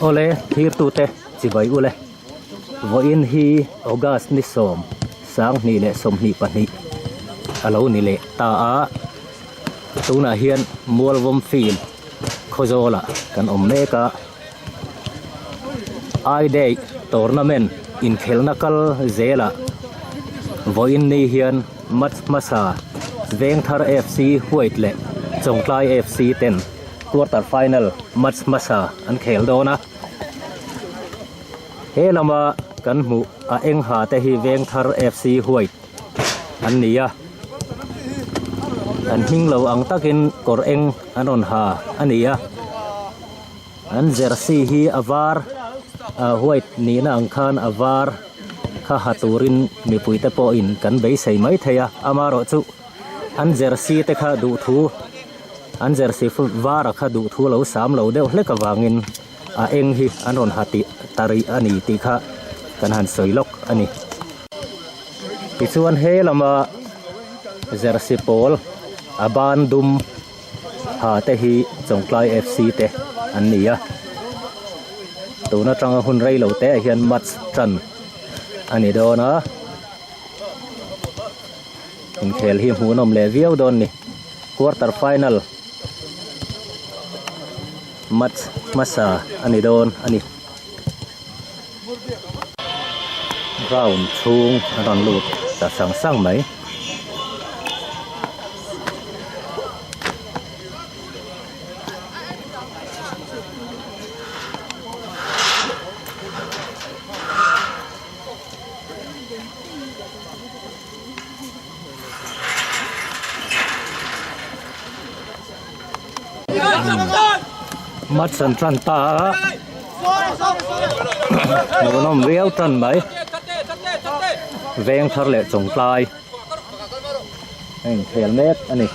Awle thirtute chibai ule vawiin hi August ni sawm sanghnih leh 22 a lo ni leh ta a tunah hian Mualvawm field Khawzawlah kan awm mek a I day tournament inkhelhna kal zelah vawiin ni hian match hmasa Vengthar FC White leh Chawngtlai FC ten quarter final match hmasa an khel dawn a he lama kan hmuh a eng ha te hi Vengthar FC White an ni a an hming lo ang takin kawr eng an rawn ha a ni a. An jersey hi a var ah white nihna ang khan a var kha ha turin mipui te pawhin kan beisei mai thei a amaherawh chu an jersey te kha duhthu an jersey var a kha duhthu lo sam lo deuh hlek avangin a eng hi an rawn ha tih ta rih a ni tih kha kan han sawi lawk a ni. Tichuan he lama jersey pawl a ban dum. Ha te hi Chawngtlai FC te an ni a tun atanga hun rei lo te ah hian match tan a ni dawn a inkhel hi hmuhnawm leh viau dawn a ni quarter final match hmasa a ni dawn a ni ground chhung a rawn lut ta sang sang mai. Match an tan ta a hmuhnawm viau tan mai veng thar leh chawngtlai a inkhel mek a ni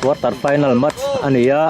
quarter final match a ni a.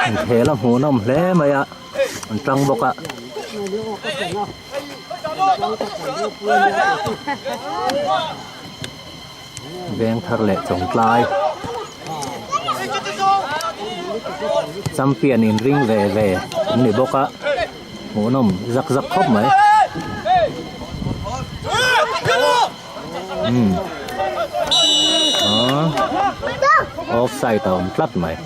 Inkhel a hmuhnawm hle mai a an tang bawk a. Veng thar leh Chawngtlai champion in ring ve ve an ni bawk a hmuhnawm zak zak khawp mai umm ah offside a awm tlat mai.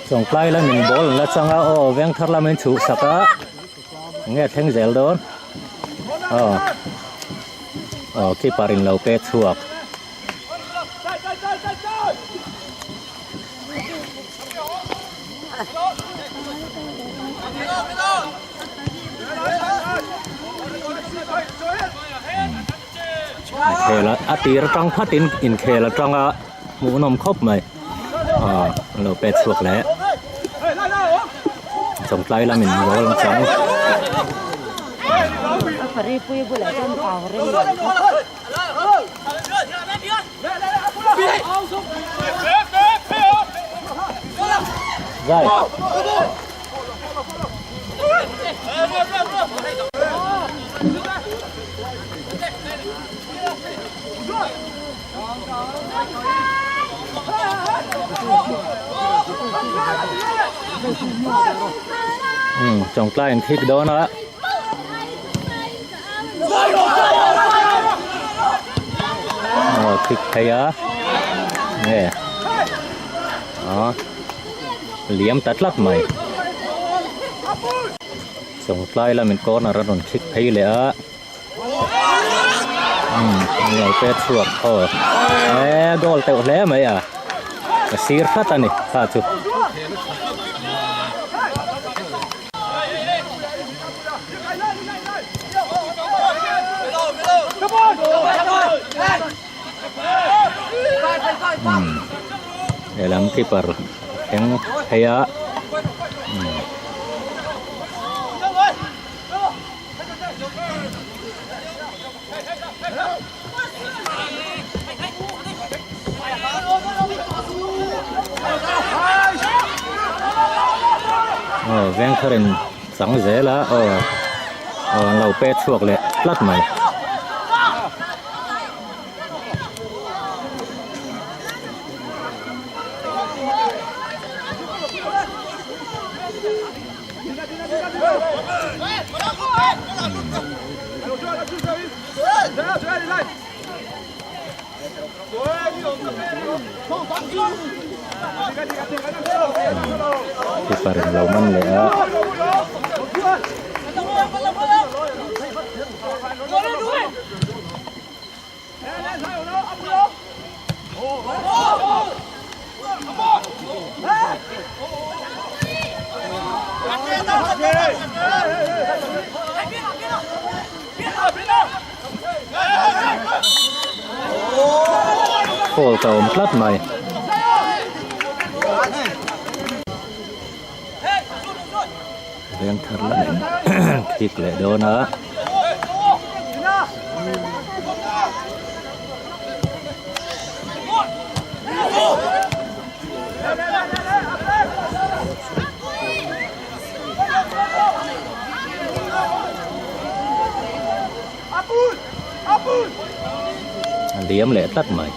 Chawngtlai lamin ball an la chang a aw Vengthar lamin chhuh sak a enge a thleng zel dawn aw aw keeper in lo pe chhuak. Inkhel a tir atang phatin inkhel atanga hmuhnawm khawp mai ah an lo pet chhuak leh Chawngtlai lamin goal an chang. Zai. Um, Chawngtlai an thik dawn a. Aw thik thei a nge aw liam ta tlat mai Chawngtlai lamin corner a rawn thik phei leh a umm an lo pet chhuak aw e goal teuh hle mai a a sir tlat a ni kha chu. Lehlam keeper thleng phei a Aw vengthar in chang zel a aw aw an lo pet chhuak leh tlat mai. Keeper in lo man leh a. Fault a awm tlat mai. Veng thar lamin thik leh dawn a. A liam leh tlat mai.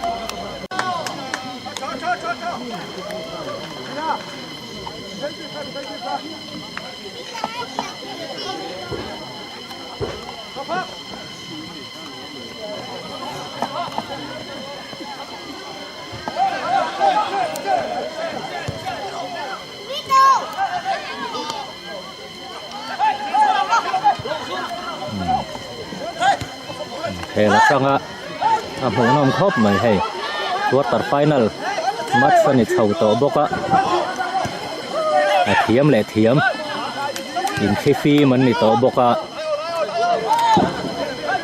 Khel atanga a hmuhnawm khawp mai hei quarter final match a ni chho tawh bawk a a thiam leh thiam. Inthlifim an ni tawh bawk a,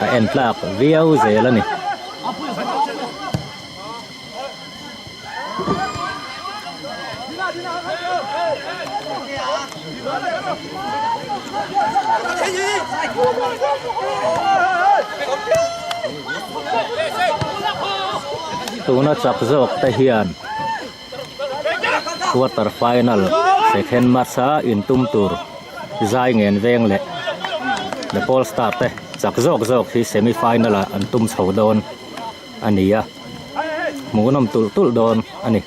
a en tlak viau zel a ni. Tuna chak zawk te hian quarter final second match a intum tur zai ngen veng leh the pole star te chak zawk zawk hi semi final ah an tum chho dawn a ni a hmuhnawm tulh tulh dawn a ni.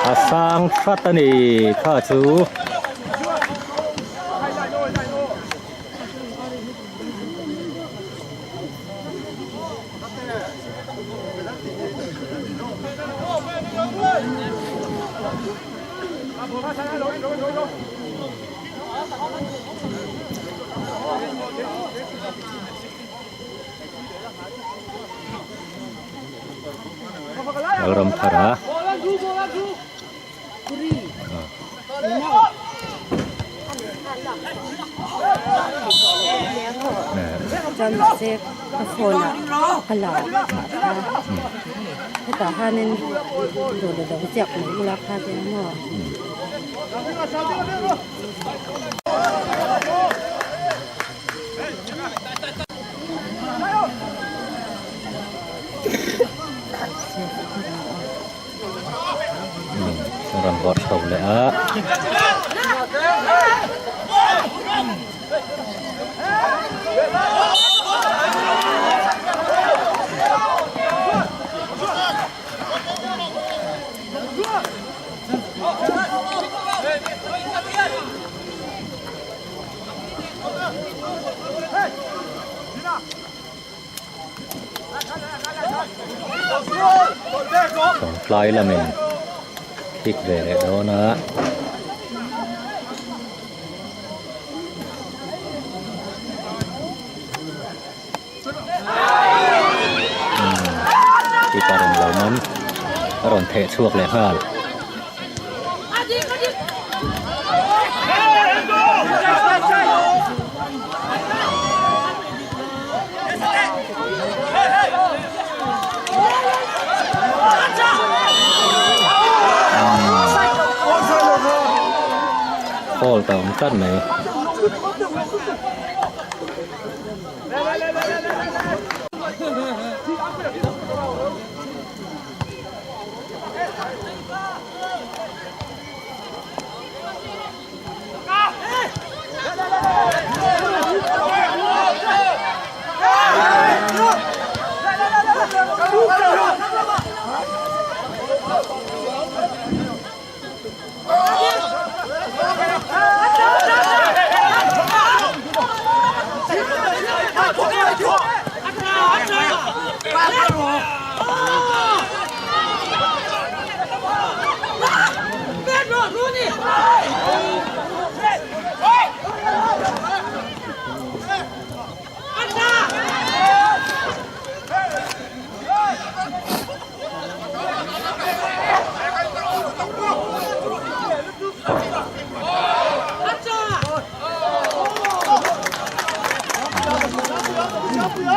A sang hrat a ni kha chu. Lalramthara. Chuan mahse ka phone ah ka la a hetah hianin dawr leh dang chiah mai ula kha te maw. A rawn vawrh chho leh a. Chawngtlai lamin kick ve leh dawn a. Keeper in lo man a rawn theh chhuak leh nghal. Fault a awm tlat mai.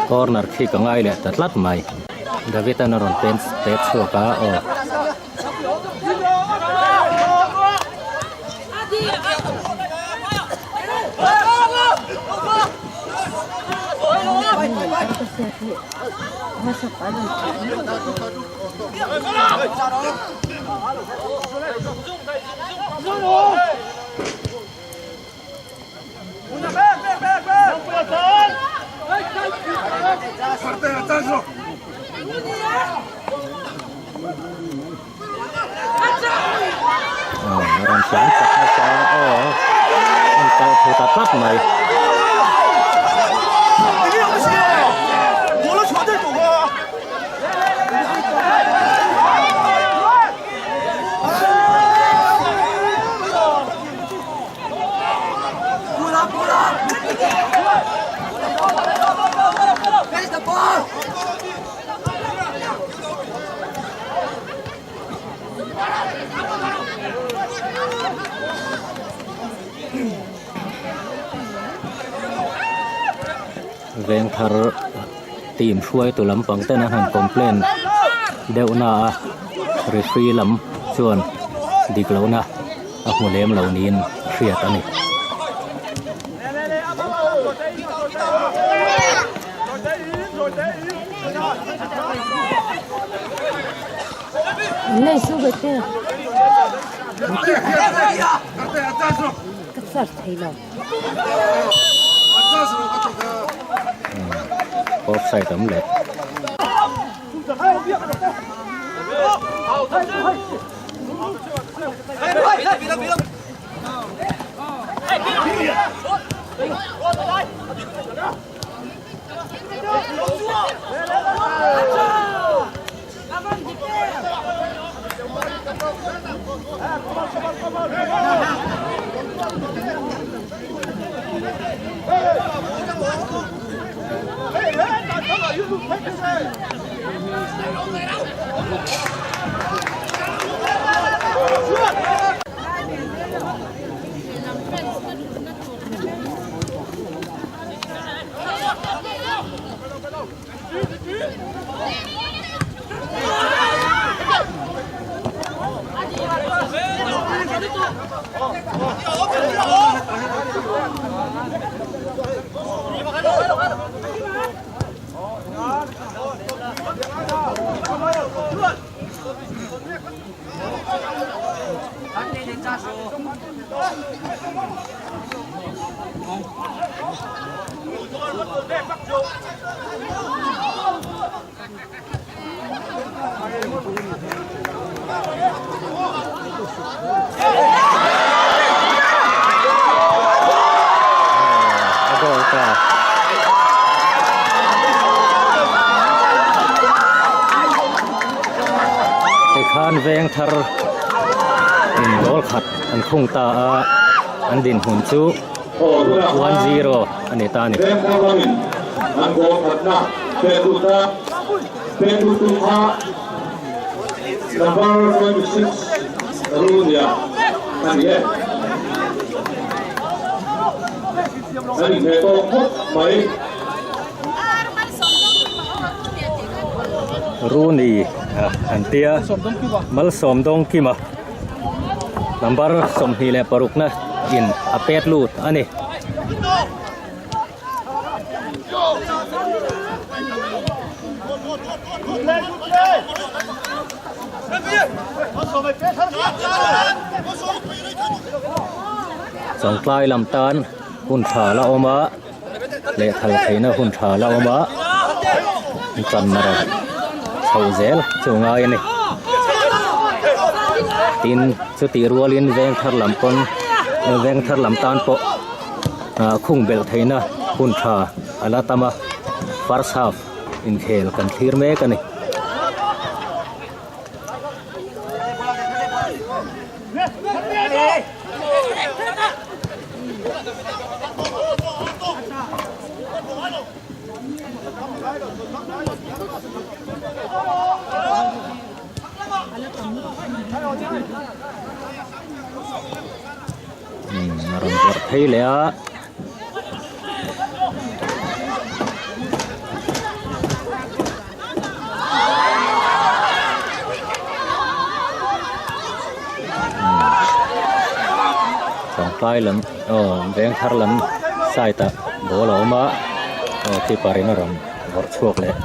Corner khi ka ngai leh ta tlat mai David an a rawn pen pet chhuak a aw. Rawn tlan chak nasa aw an kal thei ta tlat mai. Vengthar team hruaitu lampang ten an han complain deuh na a referee lam chuan dik lohna a hmu lem lo niin hriat a ni. Offside awm leh. A goal ta. Tikhan veng thar in goal khat an khung ta a an dinhmun chu 1-0 a ni ta a ni. An goal khatna pek ta pek tu kha number 26 Runia a ni e. An inhmeh tawk khawp mai. Rooney an tia Malsawmdawng Kima number 26 na in a pet lut a ni. Chawngtlai lam tan hun tha la awm a lehthal theihna hun tha la awm a chan erawh chho zel chu ngai a ni tin chutih rualin veng thar lam pawn veng thar lam tan pawh. Ah khung belh theihna hun tha a la tam a first half inkhel kan thlir mek a ni. A rawn vawrh phei leh a. Chawngtlai lam aw veng thar lam side ah ball a awm a aw keeper in a rawn vawrh chhuak leh.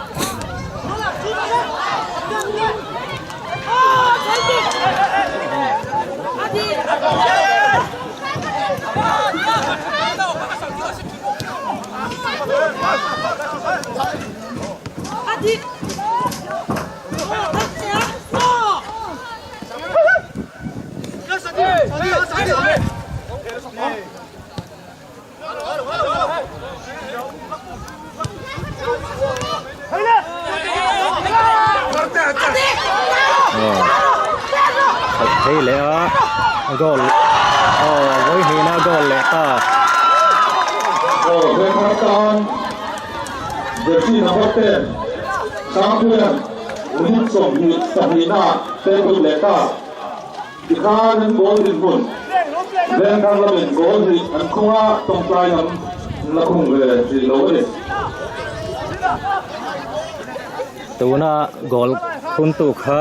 Khalh phei leh a goal aw vawi hnihna goal leh ta. Aw Vengthar tan jersey number 10 Sangpuia'n minute 22 ah pek lut leh ta. Tikhan an goal dinhmun Vengthar lamin goal hnih an khung a, tawngtai lam an la khung ve rih lo a ni. Tuna goal khuntu kha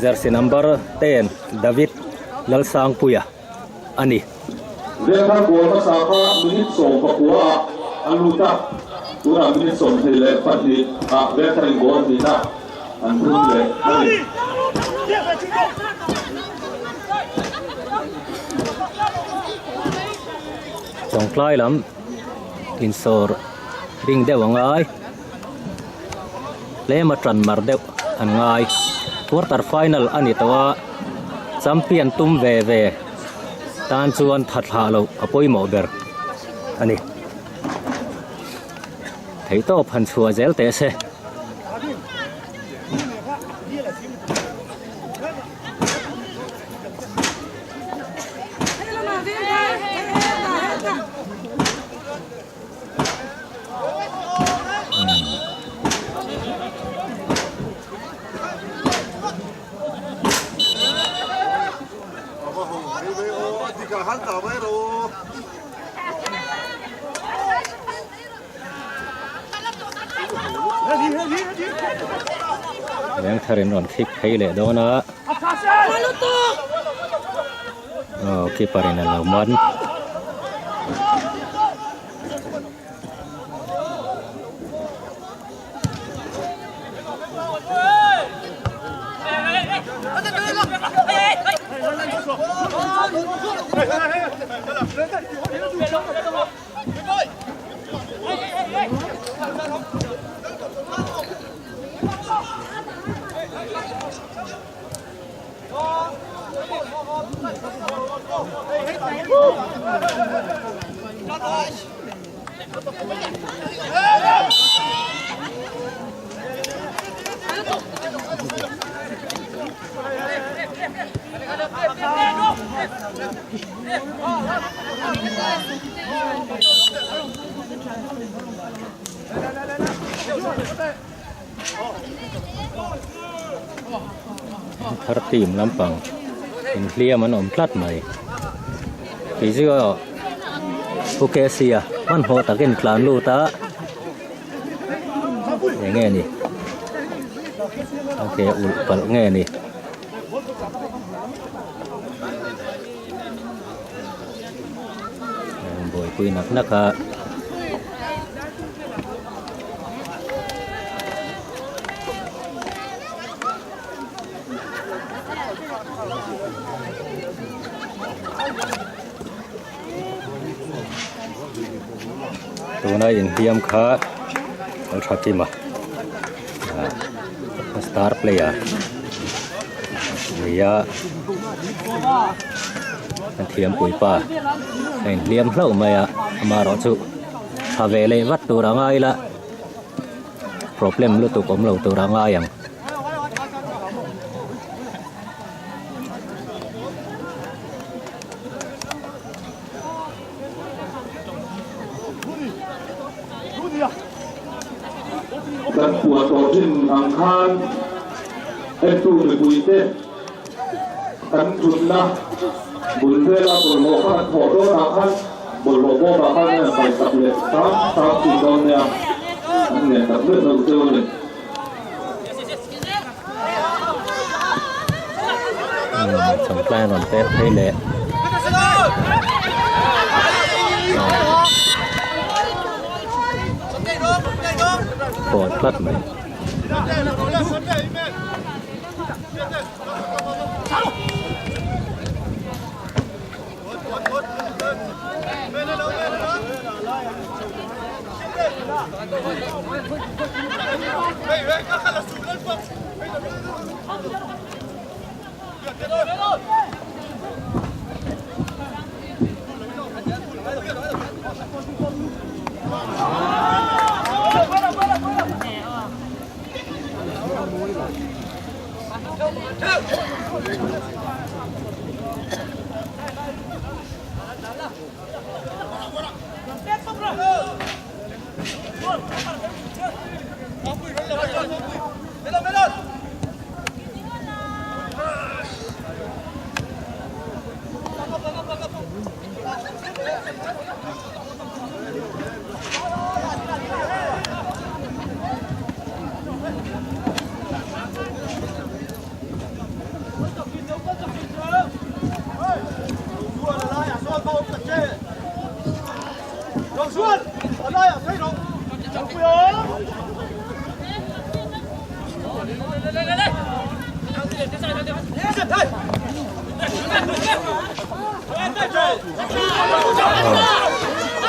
jersey number 10 David Lalsangpuia a ni. Vengthar goal hmasa kha minute 19 ah a lut a, tunah minute 22 ah Vengtharin goal hnihna an thun leh a ni. Chawngtlai lam insawr bing deuh a ngai tlema tan mar deuh an ngai quarter final a ni tawh a champion tum ve ve tan chuan tha thlah loh a pawimawh ber a ni theihtawp han chhuah zel teh se. Vengthar in rawn khik phei leh dawn a aw keeper in a lo man. Thar team lampang inhliam an awm tlat mai physio pu KC a hmanhmawh takin tlan lut a eng nge ni okay ulh palh nge ni. Buaipui nak nak a. Tuna inhliam kha a tha kim a star player nia an thiampui pa a inhliam hlauh mai a amaherawhchu tha ve leh vat tur a ngai la problem lutuk awm lo tur a ngai ang. Kan puah tawh thin ang khan entu mipuite kan thutna bul vela bawlhhlawh kha kan thawh dawnah khan bawlhhlawh bawmah khan an paihsak leh hram hram thin dawn nia an ngen tak zet lo cheu a ni. Chawngtlai an rawn pek phei leh pawh tlat mai.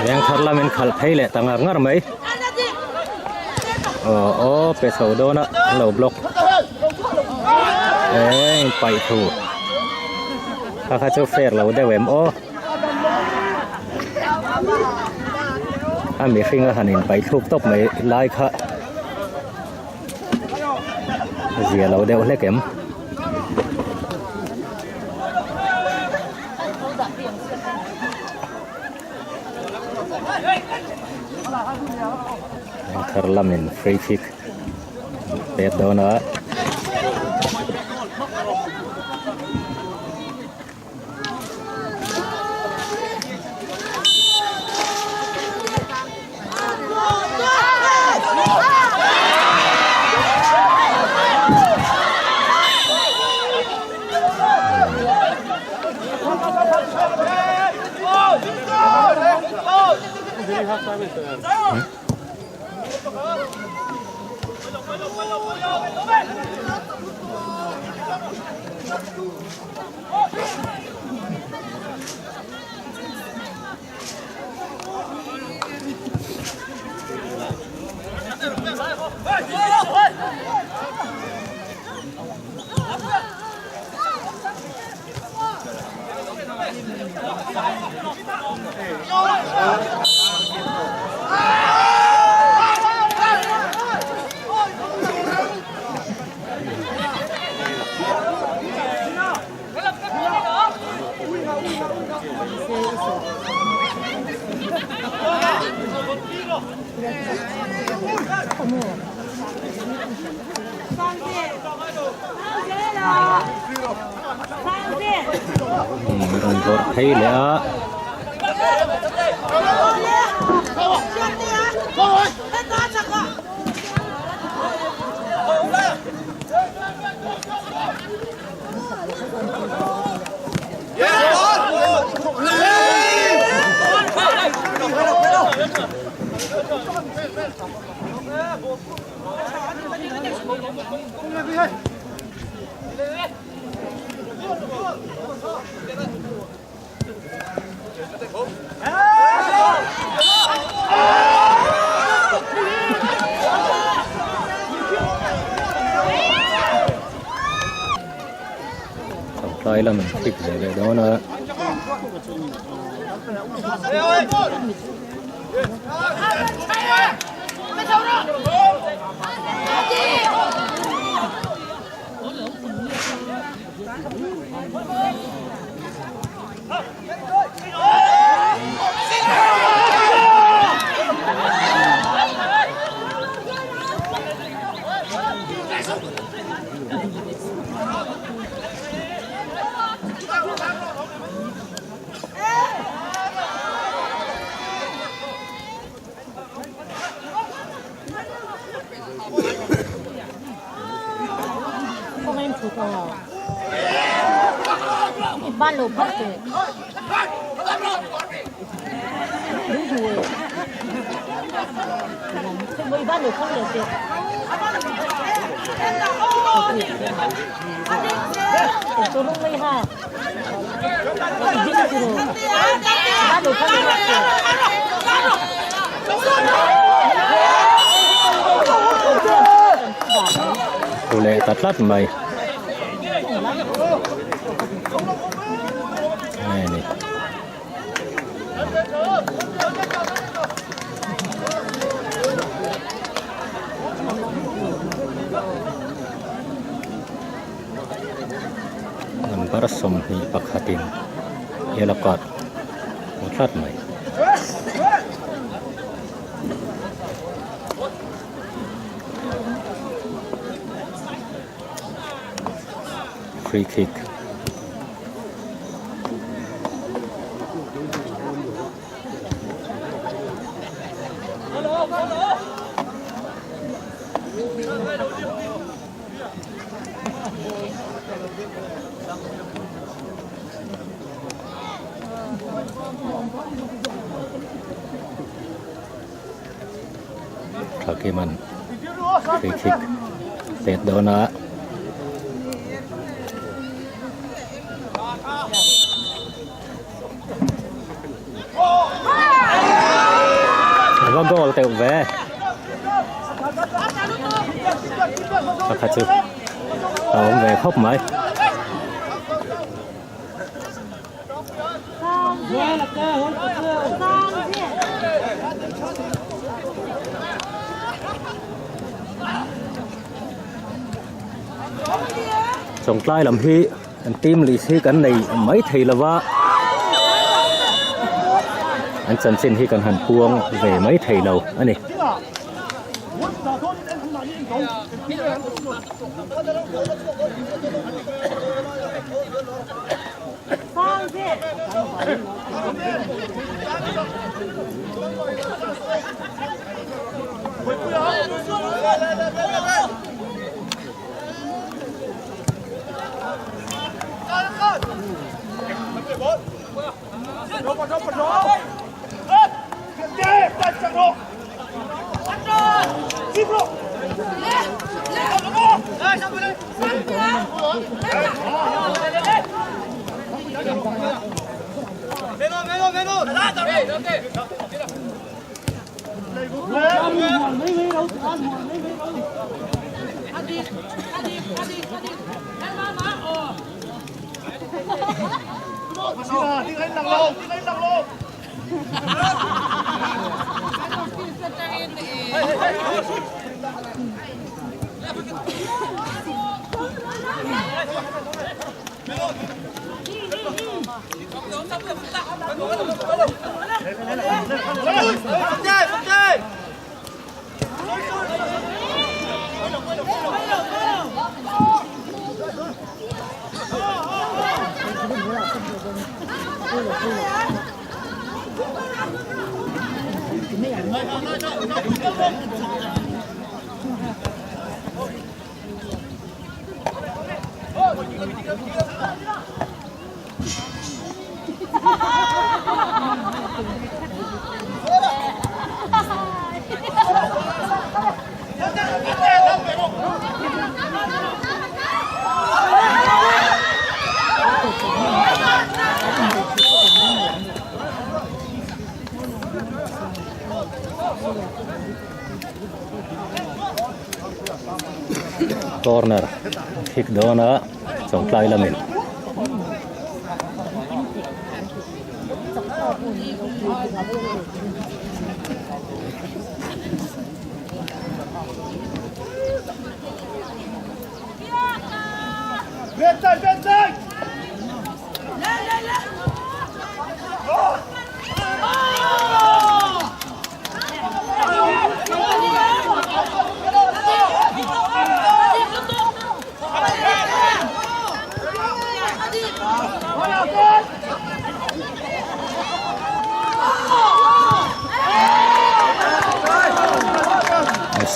Vengthar lamin khalh phei leh ta ngar ngar mai. Aw aw pe chho dawn a an lo block. Eng paih thu. Kha kha chu fair lo deuh em aw. A mihring a han in paih thluk tawp mai lai kha. Zia lo deuh hlek em. Thar lamin free kick pek dawn a. Rawn vawrh phei leh a. Tlai lam an thik ve leh dawn a. Thu leh ta tlat mai. Nge ni. Number 21 in yellow card hmu tlat mai. Free kick. Thakiman free kick pek dawn a. teuh ve. Kha kha chu a awm ve khawp mai. Chawngtlai lam hi an team list hi kan nei mai thei lo va an chanchin hi kan han puang ve mai thei lo a ni. Corner kick dawn a chawngtlai lamin.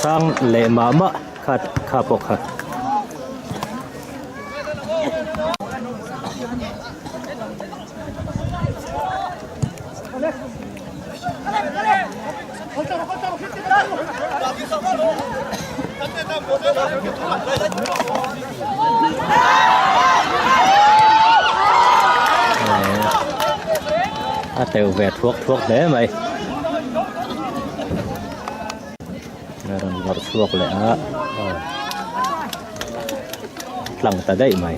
Sang leh mah mah kha kha pawh kha. A teuh ve thuak thuak hle mai a rawn vawrh chhuak leh a tlang ta daih mai.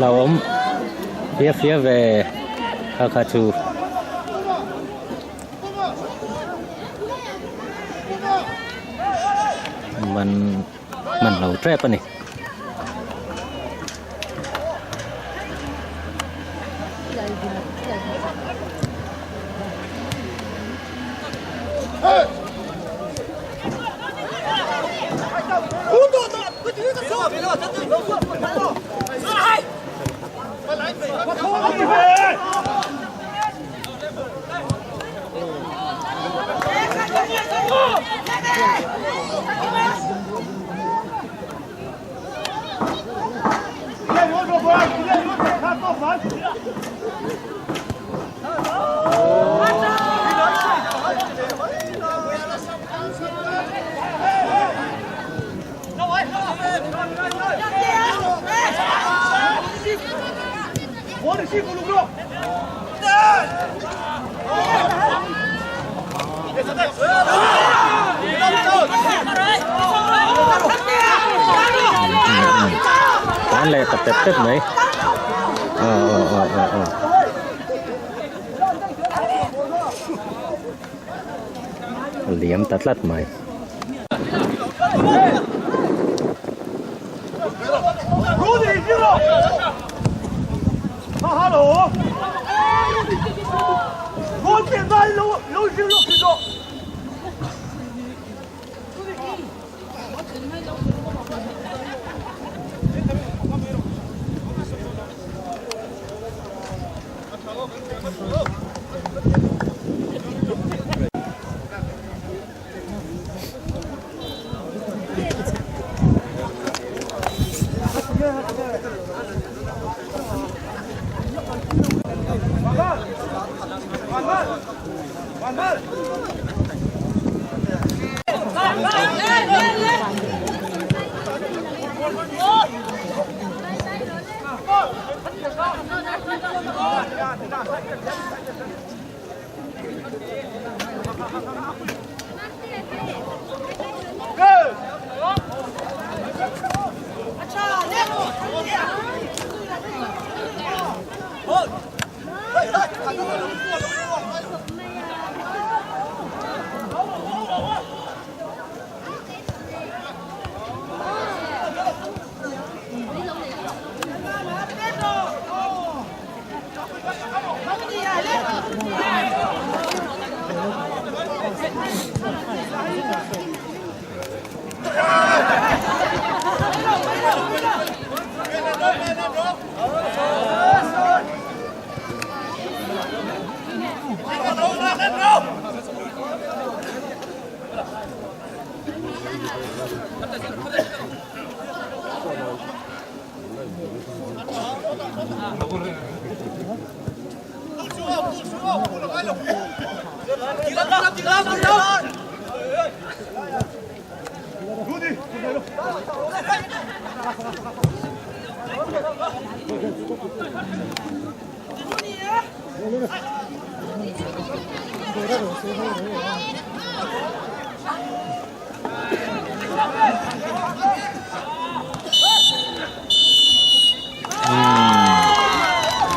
Hlauhawm fia fia ve kha kha chu. Man man lo tep a ni. Tan leh ta pet pet mai aw aw aw aw aw a liam ta tlat mai.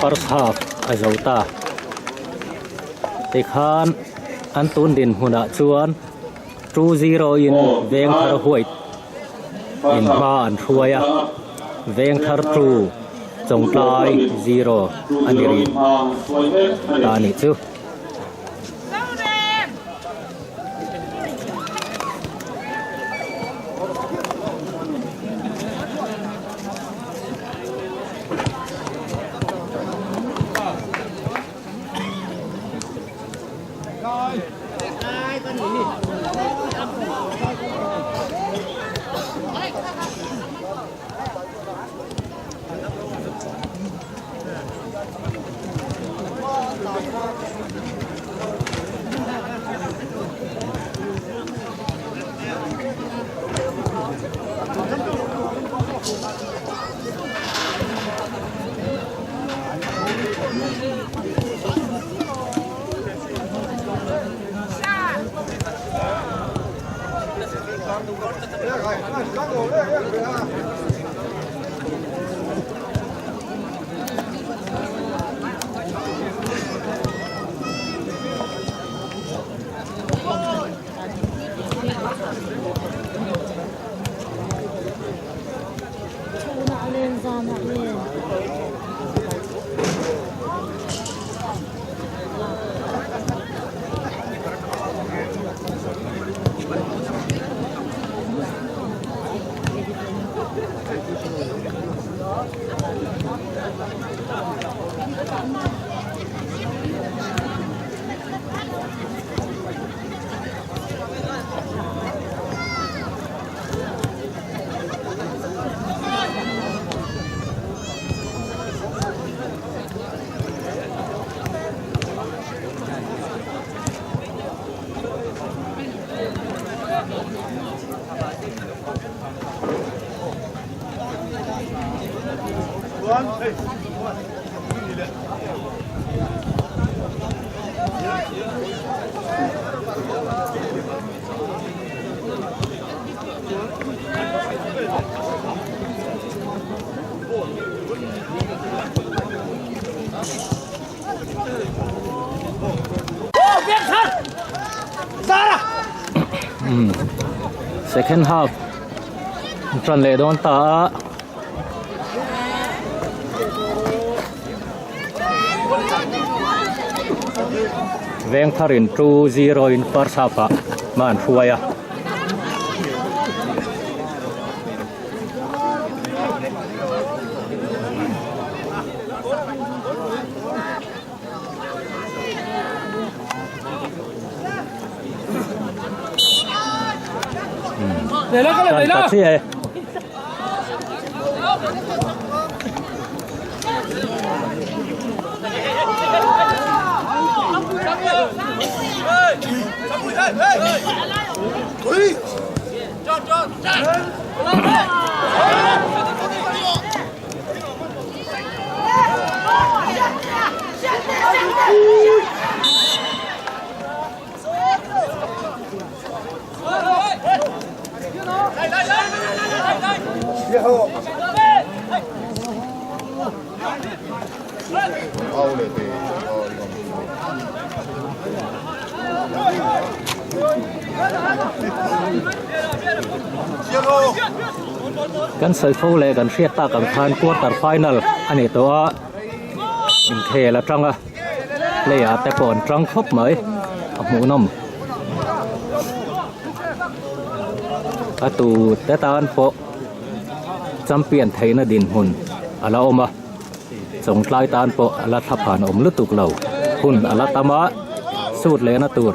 First half a zo ta. Tikhan an tun dinhmunah chuan 2-0 in Vengthar White in hma an hruai a, Vengthar 2 Chawngtlai 0 a ni rih ta a nih chu. Second half tan leh dawn ta a. Veng tharin 2-0 in first half ah hma an hruai a. Tan ta chiah e. Kan sawi fo leh kan hriat tak ang khan quarter final a ni tawh a, inkhel atanga player te pawh an tang khawp mai a hmuhnawm. A tu te tan pawh champion theihna dinhmun a la awm a, chawngtlai tan pawh a la thla phan awm lutuk lo hun a la tam a, sut lehna tur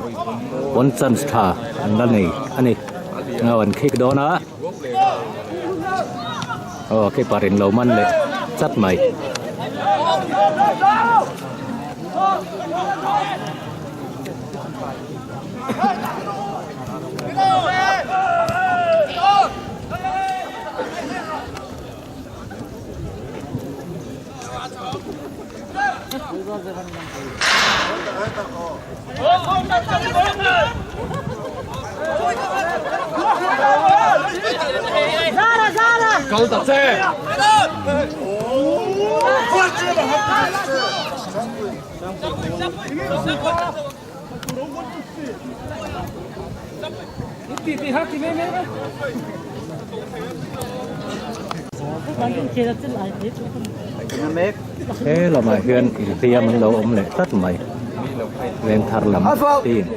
pawn chance tha an la nei a ni. Ngau an khik dawn a, aw keeper in lo man leh chat mai. He lamah hian inhliam an lo awm leh tlat mai Vengthar lam team.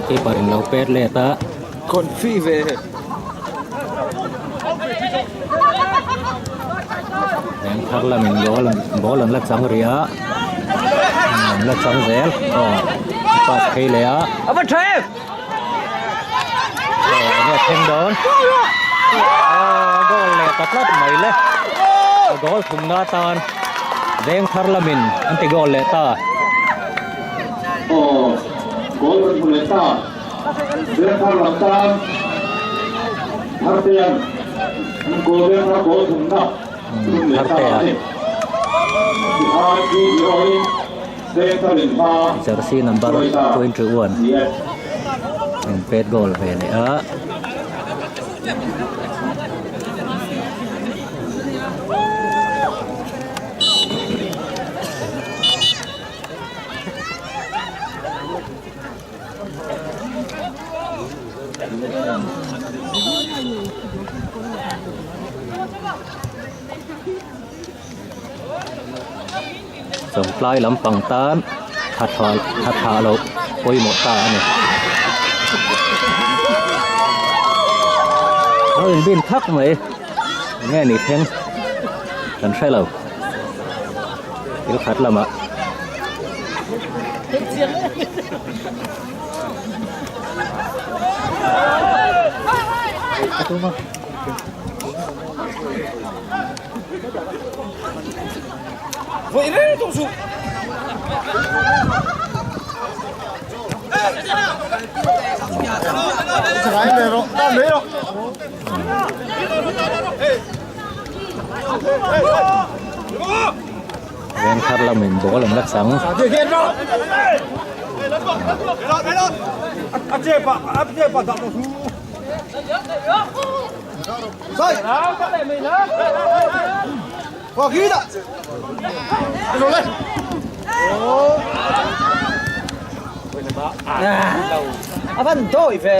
Keeper in lo pet let a. Eng thar lamin goal ball an la chang rih a an la chang zel aw pass phei leh a A va tha em! Aw enge a thleng dawn aw goal leh ta tlat mai le a goal thumna atan veng thar lamin an ti goal leh ta. Aw goal kan hmu leh ta. Vengthar lam tan Thartean an goal Vengthar goal thumna thum leh ta a ni. Tikhan 3-0 in Vengthar in hma Jersey number hruai ta 21 ni e. In pet goal ve leh a. Chawngtlai lampang tan tha thah loh pawimawh ta a ni. Lo inbin thak mai enge ni thleng kan hre lo thil khat lamah. Veng thar lamin ball an la chang. A van dawi ve.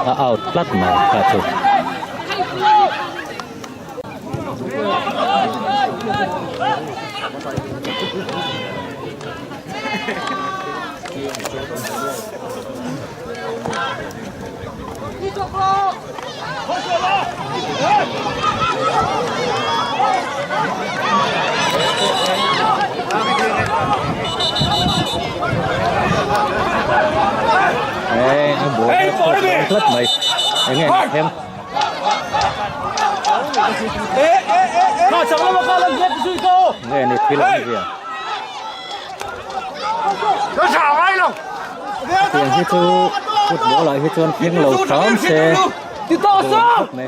A out tlat mai kha chu. Tlat mai enge ni thleng nge ni thil awm zia tiang hi chu football ah hi chuan thleng lo hram se duh khawp mai.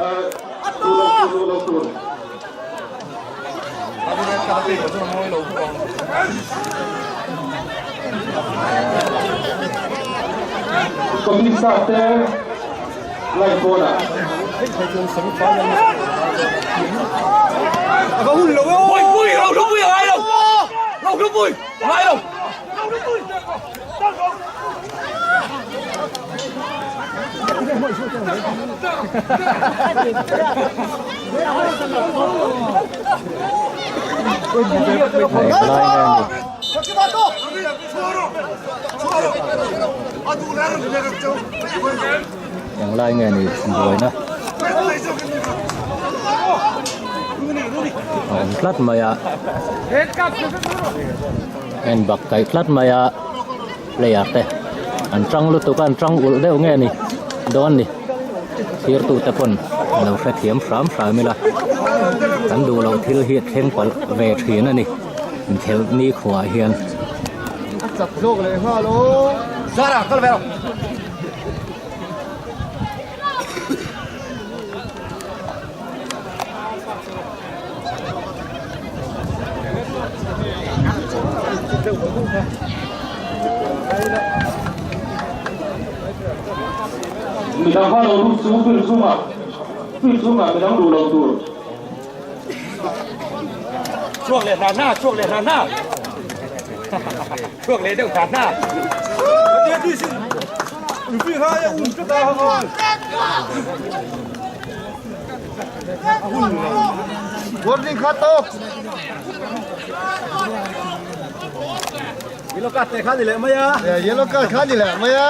Englai nge ni buaina a awm tlat mai a en bak kaih tlat mai a player te an tang lutuk a an tang ulh deuh nge ni dawn ni thirtu te pawn lo hrethiam hram hram ila kan duh loh thil hi a thleng palh ve thin a ni inkhelh nikhua ah hian. Midang kha lo lut chu field chhungah field chhungah midang duh lo tur. Chhuak leh hna hna chhuak leh hna hna chhuak leh deuh hna hna. Yellow card te kha ni leh mai a. Yellow card kha ni leh mai a.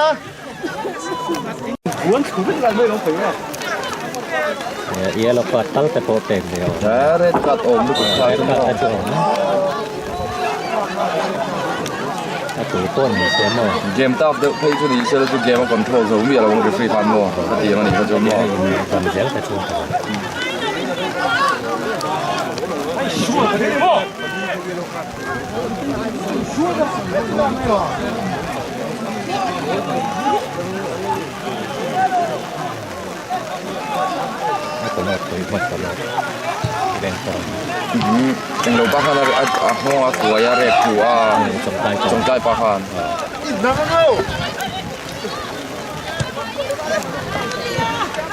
Yellow card tal te pawh pek ve awm. Red card awm lutuk kha Red card te chu awm. A tu pawn ni se maw. Game tap deuh phei chu ni se la chu game a control zo miah lo ang referee khan maw a ti ang a nih kha chu maw. Ban zel te chu. Englo pa khan a nghawng a kuai a rek thu a chawngtlai pa khan.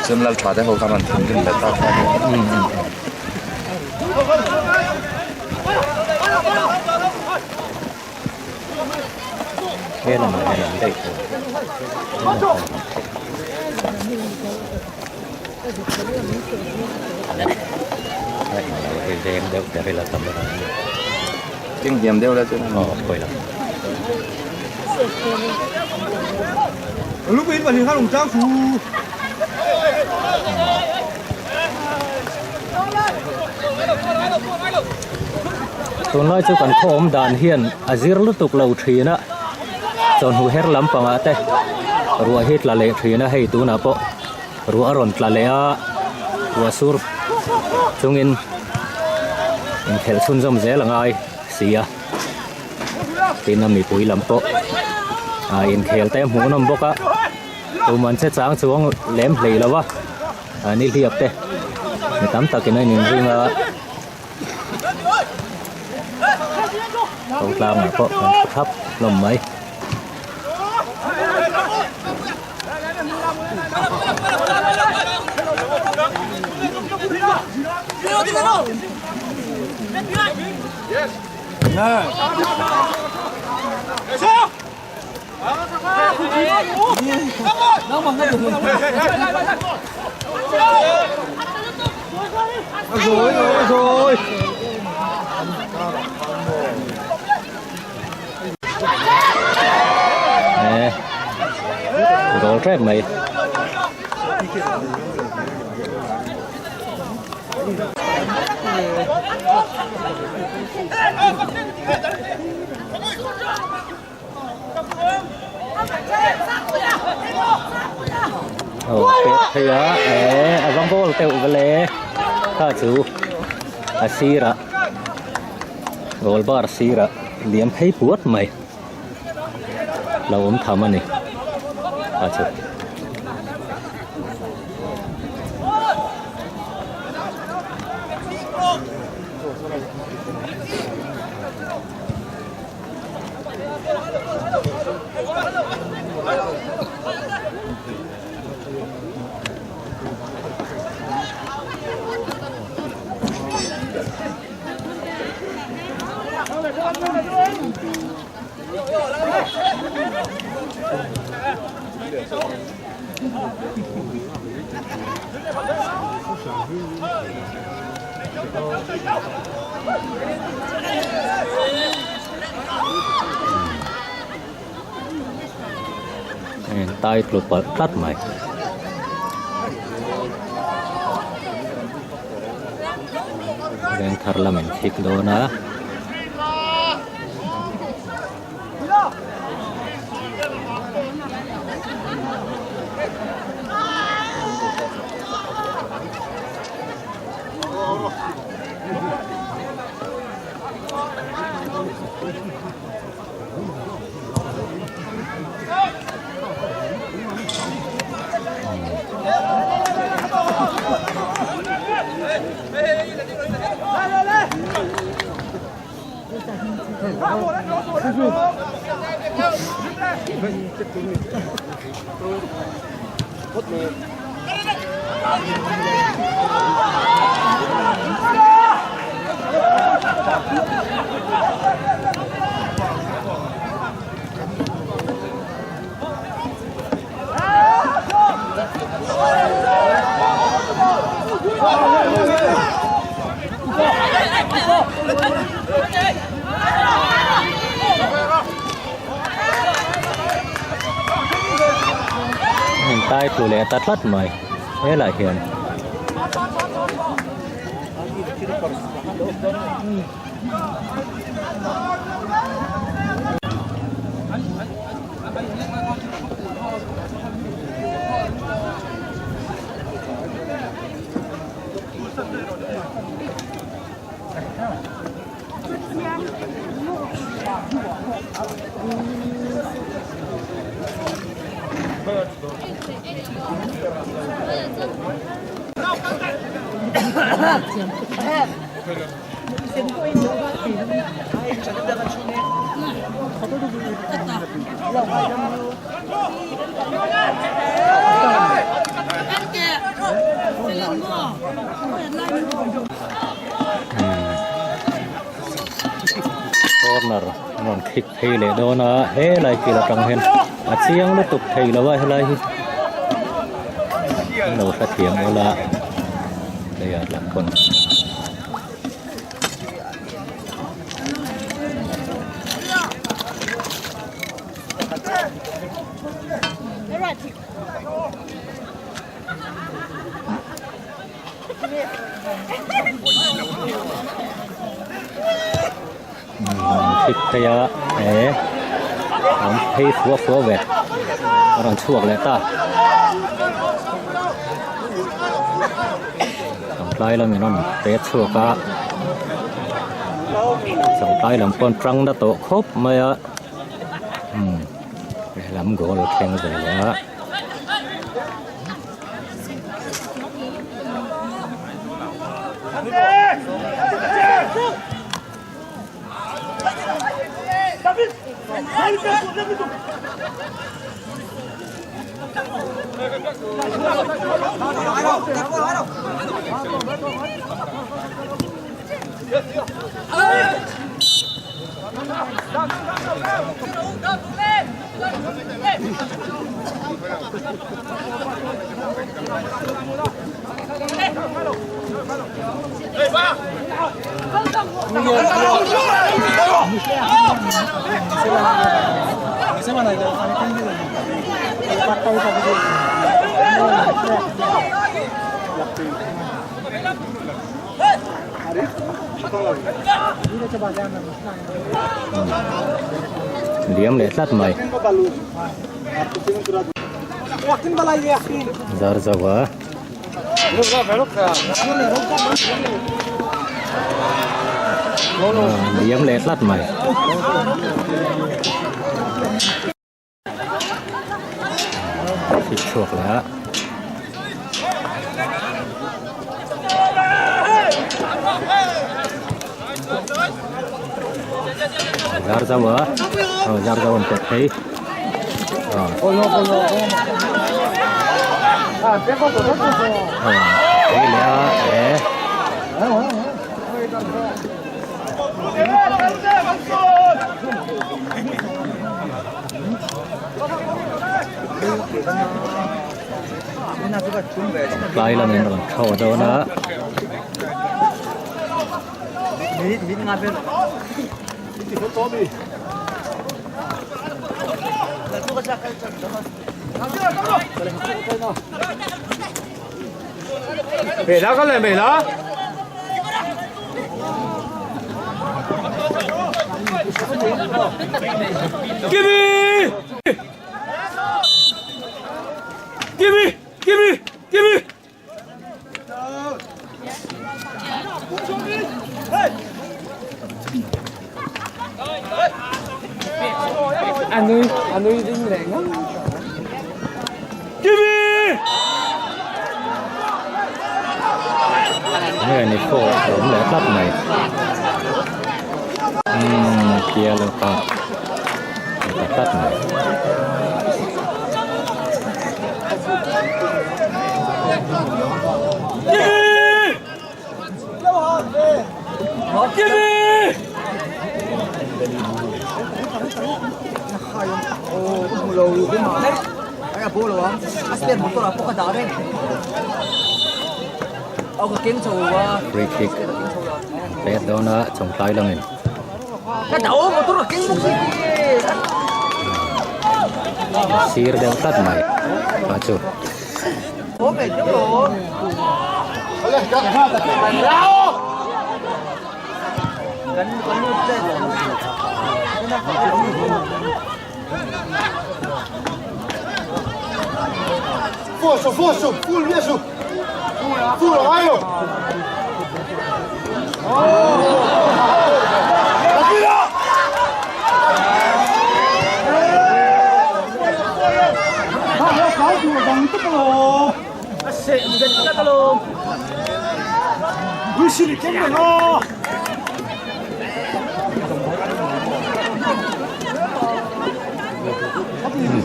Chuan lal tha te ho khan an thinrim leh ta kha. He lamah hian an daih tawh. A englo hi veng deuh ber ila camera hi. Keng hniam deuh la chuan. Aw pawi lo. Tunlai chu kan khaw awm dan hian a zir lutuk lo thin a, chawhnu her lampangah te ruah hi tla leh thin a, hei tunah pawh ruah a rawn tla leh a, ruah sur chungin inkhelh chhunzawm zel a ngai si a, tin a mipui lam pawh a inkhel te a hmuhnawm bawk a. Tuman che chang chuang lem hlei lo a, a ni hliap te mi tam takin a inring a, ko tlangah pawh kan thu thap hlawm mai. Rồi rồi rồi. tep mai. Aw pet phei a eh a va goal teuh vele kha chu a sirah goal bar sirah liam phei puat mai lo awm tham a ni kha chu. Tai tlu palh tlat mai. Veng thar lam in thik dawn a. Tai tlu leh ta tlat mai helai hian. Corner an rawn khik phei leh dawn a helai kil atang hian a chiang lutuk thei lo a helai hi an lo hrethiam ula leiah lam pawn. Thik phei a eh an phei fua fua ve a rawn chhuak leh ta tlai lamin a rawn pet chhuak a tlai lam pawh an tang na tawh khawp mai a umm lehlam goal a thleng ve leh a. Liam leh tlat mai. Zar zo a. Liam leh tlat mai. Thil chhuak leh a. Zar zau a aw zar zau an pawt phei aw phei leh a e. Tlai lamin rawn thlo dawn a. Nge ni pawh a awm leh tlat mai umm pial a ta tlat mai. Free kick pet dawn a chawngtlai langin. Sir deuh tlat mai a chu.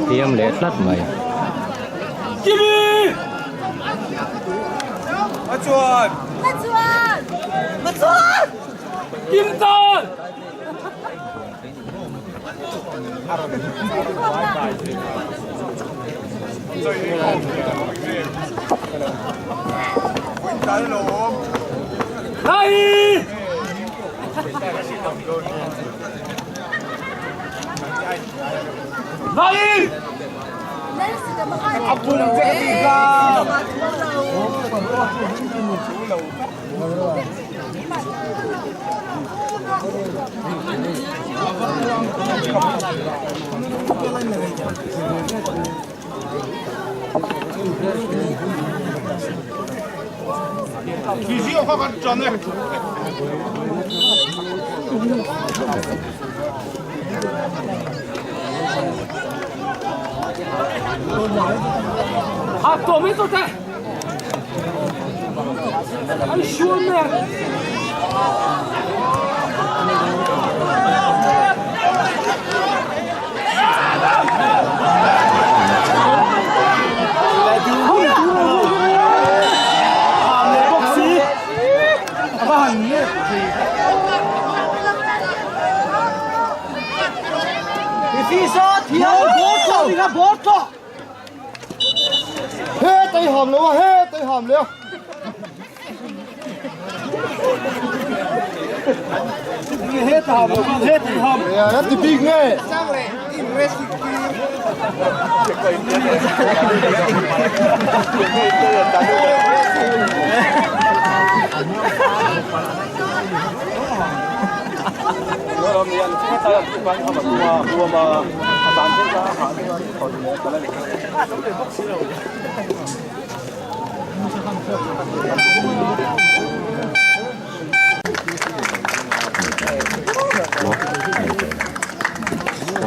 Hliam leh tlat mai.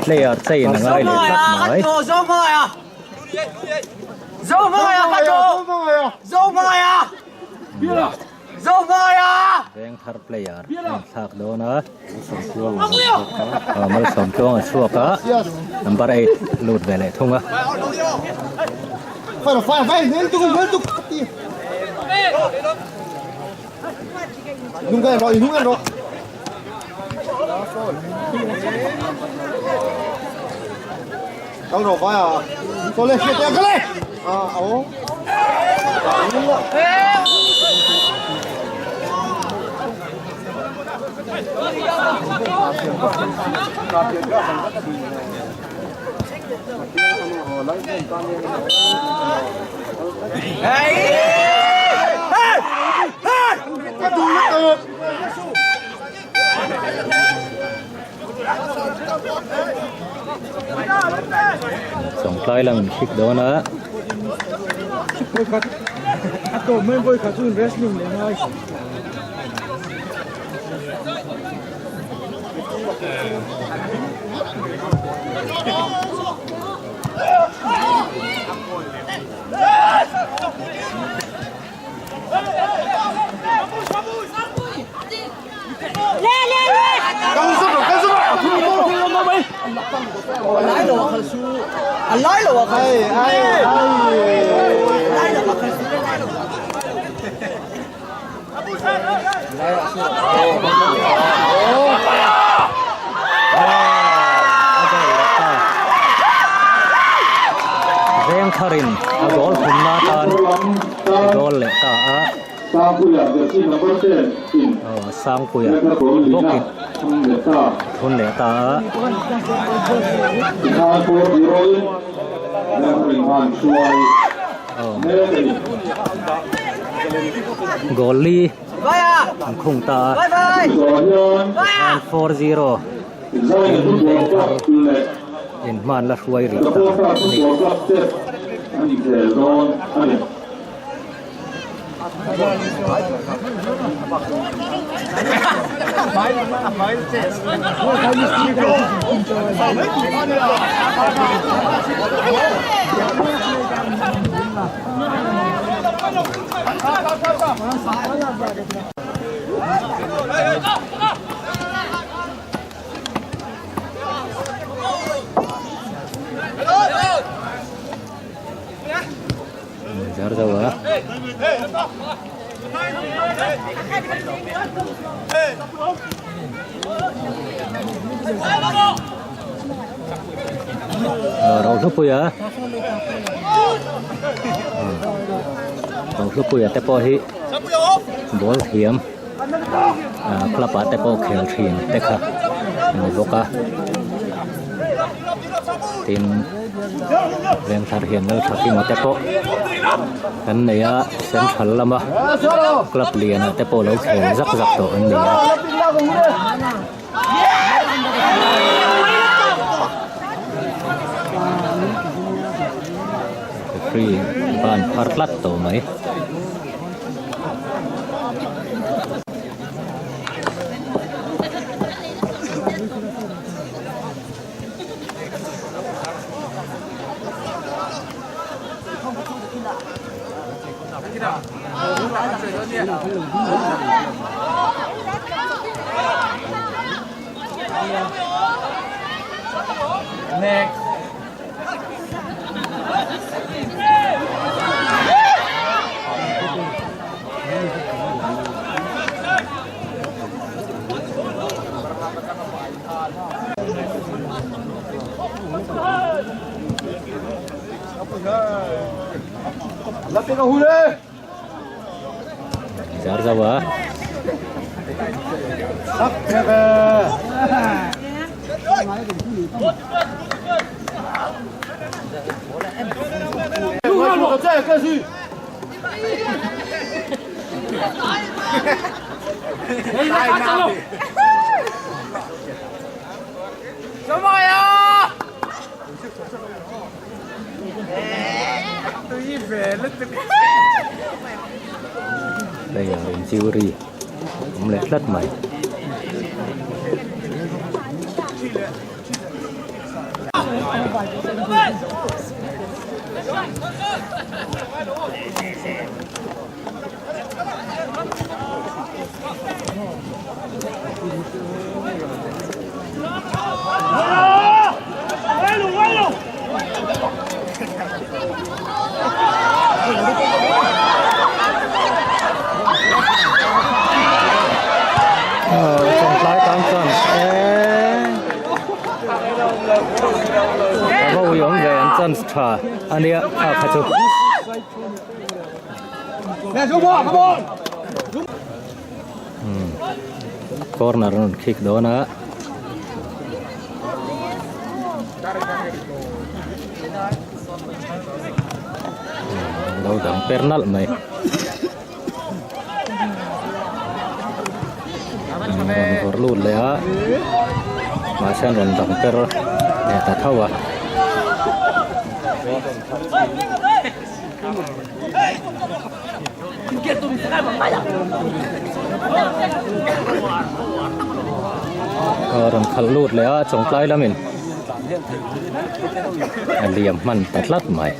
Player chain a ngai leh tlat mai. Veng thar player a inthlak dawn a Malsawmtluang a chhuak a number 8 lut ve leh thung a. Chawngtlai lam in hrik dawn a. Veng tharin a goal thumna atan goal leh ta a. Sangpuia bawkin thun leh ta a. Goal li an khung ta a tikhan 4-0 in veng thar in hman la hruai rih ta a ni. Zar zo a. Rohlupuia Rohlupuia te pawh hi ball thiam club ah te pawh khel thin te kha a ni bawk a tin Vengthar hian Lalthakima te pawh an nei a central lama club lianah te pawh lo khel zak zak tawh an ni a. Referee ban phar tlat tawh mai. Zar zau a. Player inchiu ri awm leh tlat mai. Chawngtlai tan chuan eee a va ui awm ve an chance tha a nia kha kha chu. Corner an rawn kick dawn a. Lo dang per nalh mai. An rawn vawrh lut leh a mahse an rawn dang per leh ta tho a. Aw rawn khalh lut leh a chawngtlai lamin a liam hman ta tlat mai.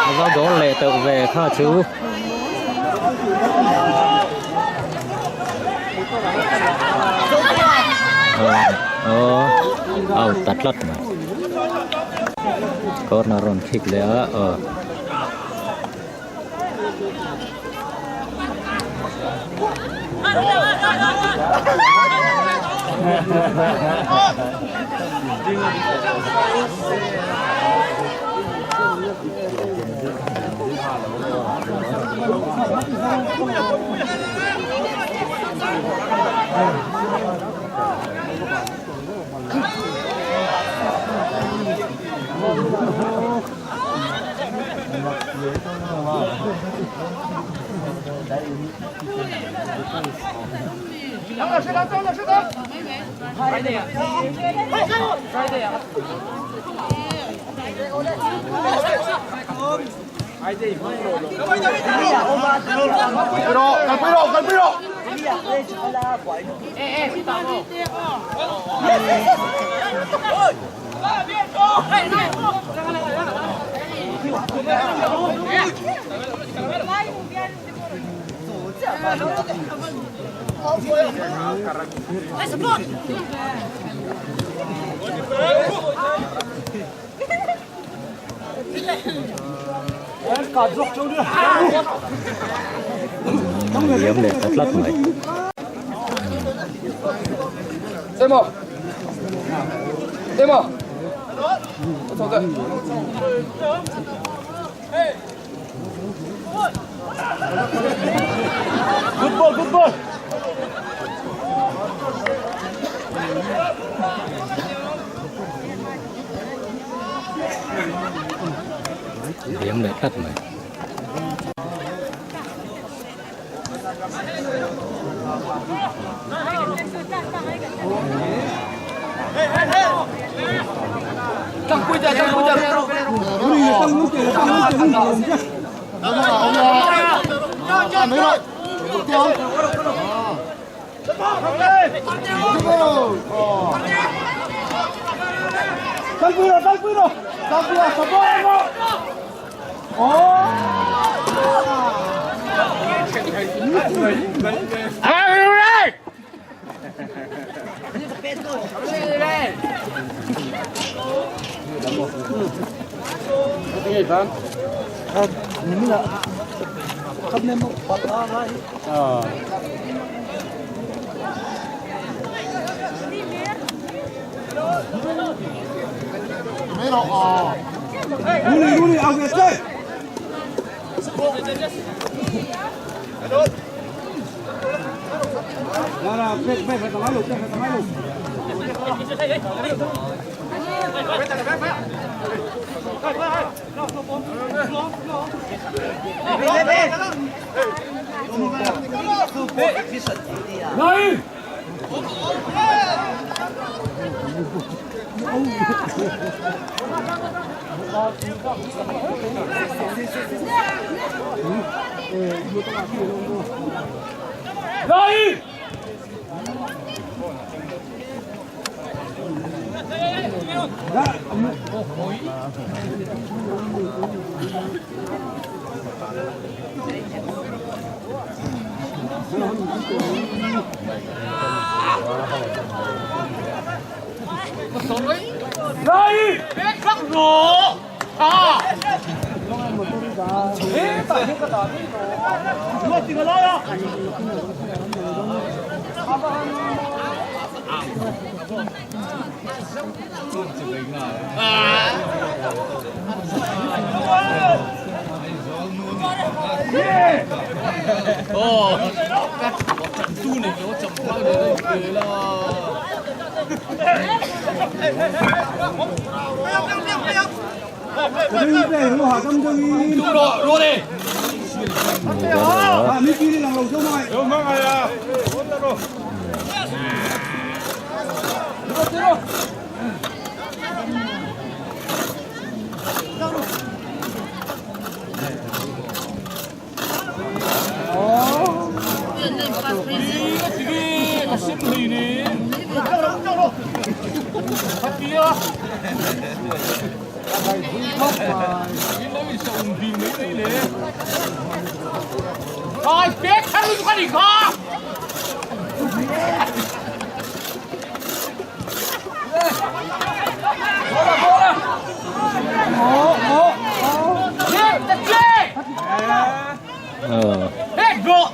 A va goal leh teuh ve kha chu. Aw out ta tlat mai. Corner rawn kick leh a aw. Liam leh ta tlat mai. Liam leh tlat mai.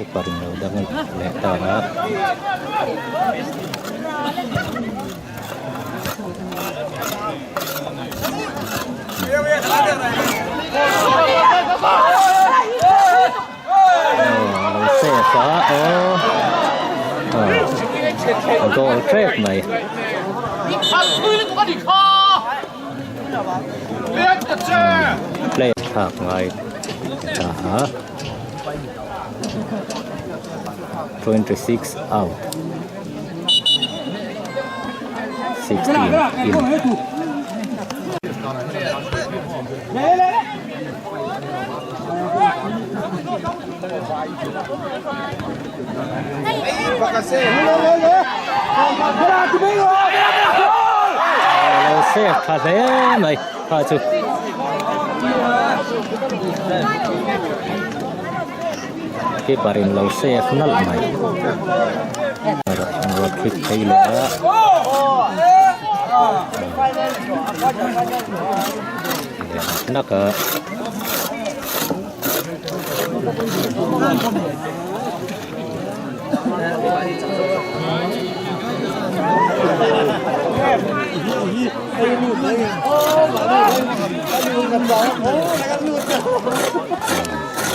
Keeper in lo dang leh ta a. Lo save a aw a goal tep mai. Play thlak ngai ta a. 26 out 16 in. Lo save tha hle mai kha chu. Keeper in lo save nalh mai. An rawn thlit phei leh a. Nak a.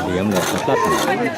Liam leh ta tlat mai.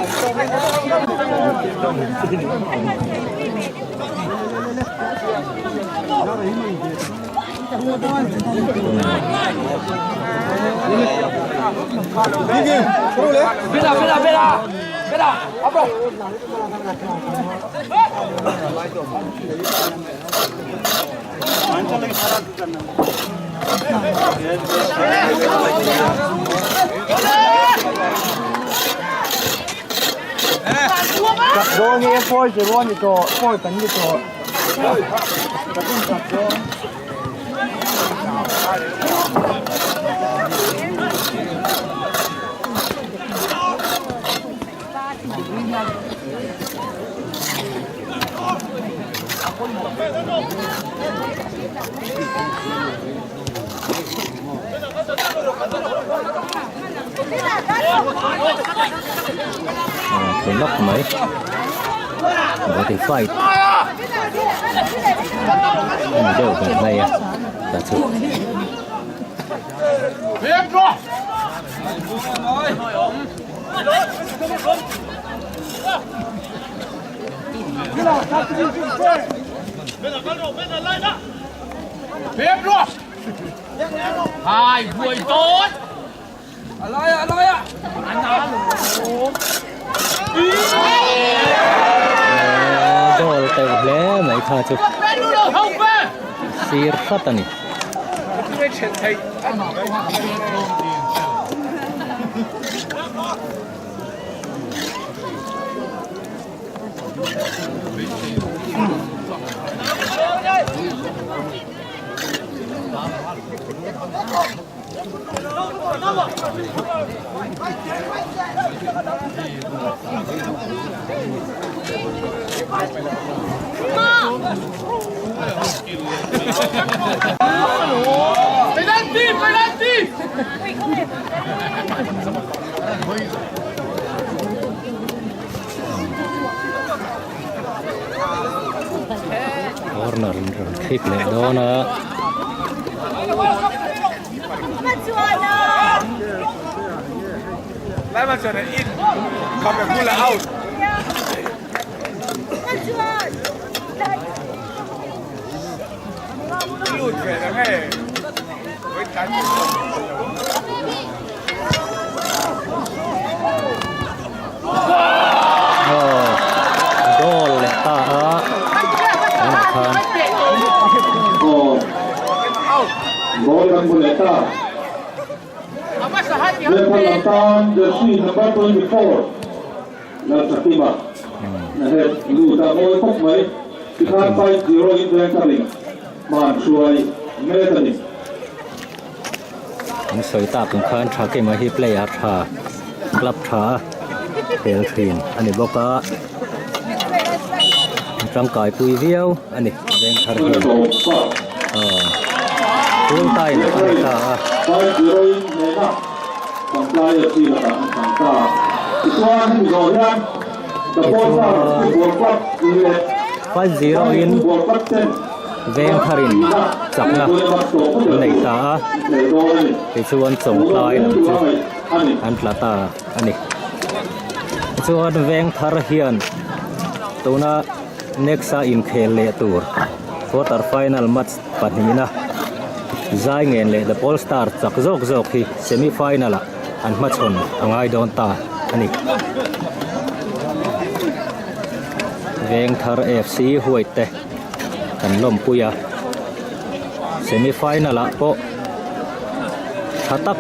Tlu nawk mai body fight. A ni deuh ber mai a tah chu. Goal teuh hle mai kha chu sir hrat a ni. Corner in rawn thik leh dawn a. Goal leh ta a tunah khan. Goal kan hmu leh ta. Lehkha lam tan jersey number 24 Lalthakima na het lut a mawi khawp mai. Tikhan 5-0 in Vengtharin hman hruai mek a ni. An sawi tak ang khan Thakima hi player tha club tha hel thin a ni bawk a tangkai pui viau a ni Vengthar hian aw full time a ni ta a. Tichuan 5-0 in Vengtharin chakna an nei ta a, tichuan Chawngtlai lam chu an tla ta a ni. Tichuan Vengthar hian tuna next a inkhel leh tur quarter final match pahnihna Zaingen leh The Pole Star chak zawk zawk hi semi final ah an hmachhawn a ngai dawn ta a ni. Vengthar FC White te kan lawmpui a semi final ah pawh tha tak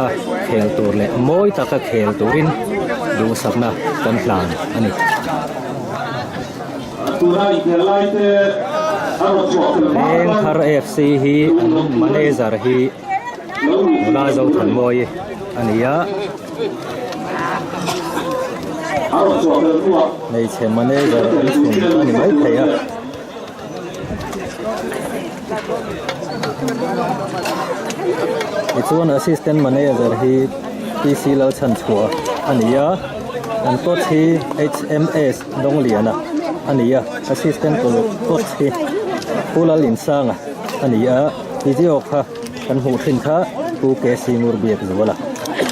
a khel tur leh mawi taka khel turin duhsakna kan hlan a ni. Vengthar FC hi an manager hi Nula Zothanmawii a ni a. Hmeichhe manager an chhun a ni mai thei a. Tichuan assistant manager hi PC Lalchhanchhuah a ni a, an coach hi HMS Dawngliana a ni a, assistant coach hi Pu Lalinsanga a ni a, video kha kan hmuh thin kha Pu KC Ngurbiakzuala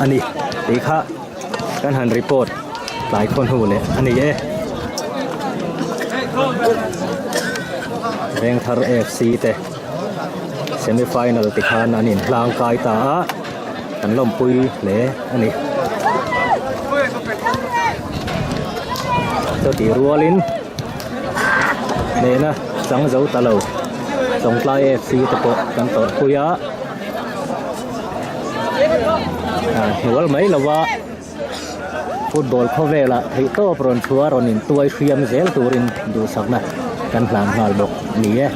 a ni tih kha. Kan han report tlai khaw hnu leh a ni e. Vengthar FC te semi final ti khan an in hlang kai ta a kan lawmpui hle a ni. Chutih rualin hnehna chang zo ta lo Chawngtlai FC te pawh kan tawrhpui a. Hnual mai lova football khawvelah theihtawp rawn chhuah rawn intuai hriam zel turin duhsakna kan hlan nghal bawk a ni e.